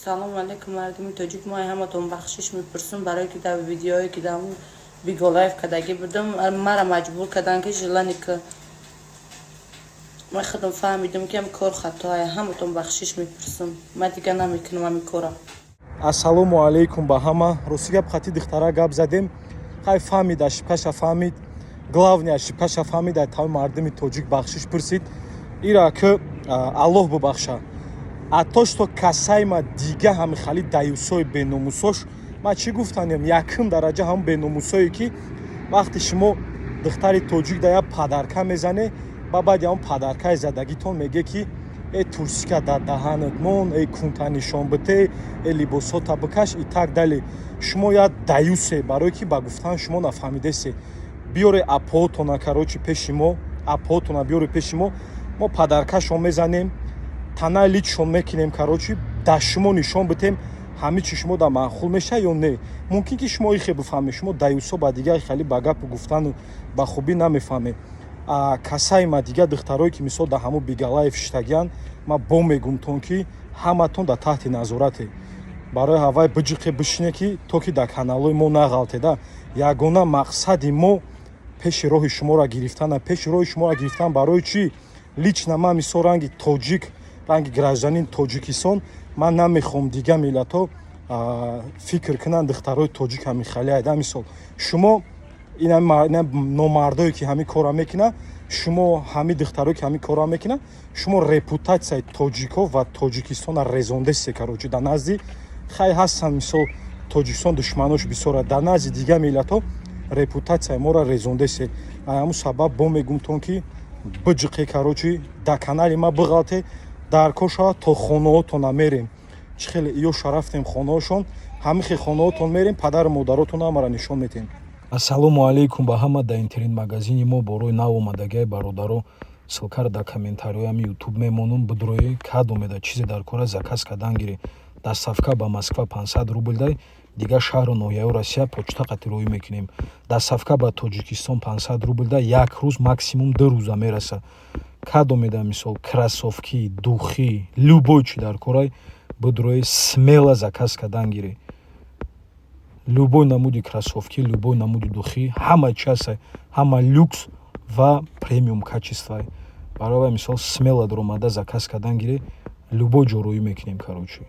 Салому алейкум, мардуми тоҷик. Мо ҳаматон бахшиш мепурсам, барое ки дар видеое, ки дар Биголаев кардагӣ будам, мара маҷбур карданд, ки желание ки ман худам фаҳмидам, ки ҳами кор хатоае. Ҳаматон бахшиш мепурсам, ман дигар намекунам ҳами кора. Ассалому алайкум ба ҳама. Рости гап, хати духтара гап задем. Хай, фаҳмид, ошибкаша фаҳмид, главный ошибкаша фаҳмид, ай тамоми мардуми тоҷик бахшиш пурсид. Ира ки Аллоҳ бубахша. А то что касаемо дига ҳами хали даюсои беномусош, ман чӣ гуфтанем? Якум дараҷа ҳам беномусое, ки вақте шумо духтари тоҷик да як подарка мезане, ба баъди ҳамон подаркаи задагитон меге, ки э, трусика дар даҳанат мон, э, кунта нишон бите, э, либосота бикаш и так далее. Шумо як даюсе, барое ки ба гуфтан шумо нафаҳмидесе. Биёре апоотона, короче, пеши мо, апоотона биёре пеши мо, мо подаркашон мезанем, танаи личшон мекунем, короче, да шумо нишон битем, ҳами чи шумо да маъқул меша ё не. Мумкин ки шумо ихе бифаҳмед, шумо даюсо ба дигар хали ба гапу гуфтану ба хубӣ намефаҳмед. Касаемо дигар духтарое, ки мисол дар ҳамун Бигалаев шиштагиянд, ман бо мегумтон, ки ҳаматон дар таҳти назорате. Барои ҳавай биҷиқе бишине, ки то ки дар каналҳои мо нағалтеда. Ягона мақсади мо пеши роҳи шуморо гирифтана. Пеши роҳи шуморо гирифтан барои чӣ? Лично ман, мисол, ранги тоҷик, ранги гражданин Тоҷикистон, ман намехоҳам дигар миллатҳо фикр кунанд, духтарои тоҷик ҳамин хали айда. Мисол, шумо ина номардое, ки ҳамин корро мекунад, шумо ҳамин духтарое, ки ҳамин корро мекунад, шумо репутатсияи тоҷикҳо ва Тоҷикистонро резондесе, короче, дар назди хай ҳастанд, мисол, Тоҷикистон душманош бисёра, дар назди дигар миллатҳо репутатсияи моро резондесе. Ҳамун сабаб бо мегумтон, ки биҷиқе, короче, дар канали ма биғалте, дар кор шавад, то хонаҳотона мерем. Чӣ хеле иёша рафтем хонаҳошон, ҳамин хел хонаҳотон мерем, падару модаротон ҳамаро нишон метем. Ассалому алайкум ба ҳама. Дар интернет-магазини мо борои нав омадагиай, бародаро, ссылкаро дар комментариҳоями Ютуб мемонам. Бидрои, кадомеда чизе дар кора, заказ кардан гирӣ. Доставка ба Москва 500 рубл дай, дигар шаҳру ноҳияҳои Россия почта қати роҳӣ мекунем. Доставка ба Тоҷикистон 500 рубл да, як рӯз, максимум 2 рӯза мераса. Кадомеда, мисол, кроссовки, духи, любой чи дар корай, бидрои, смело заказ кардан гирӣ. Любой намуди кроссовки, любой намуди духи, ҳама чи ҳаста, ҳама люкс ва премиум качествои. Барои вай, мисол, смело даромада заказ кардан гирӣ, любой ҷо роҳӣ мекунем, короче.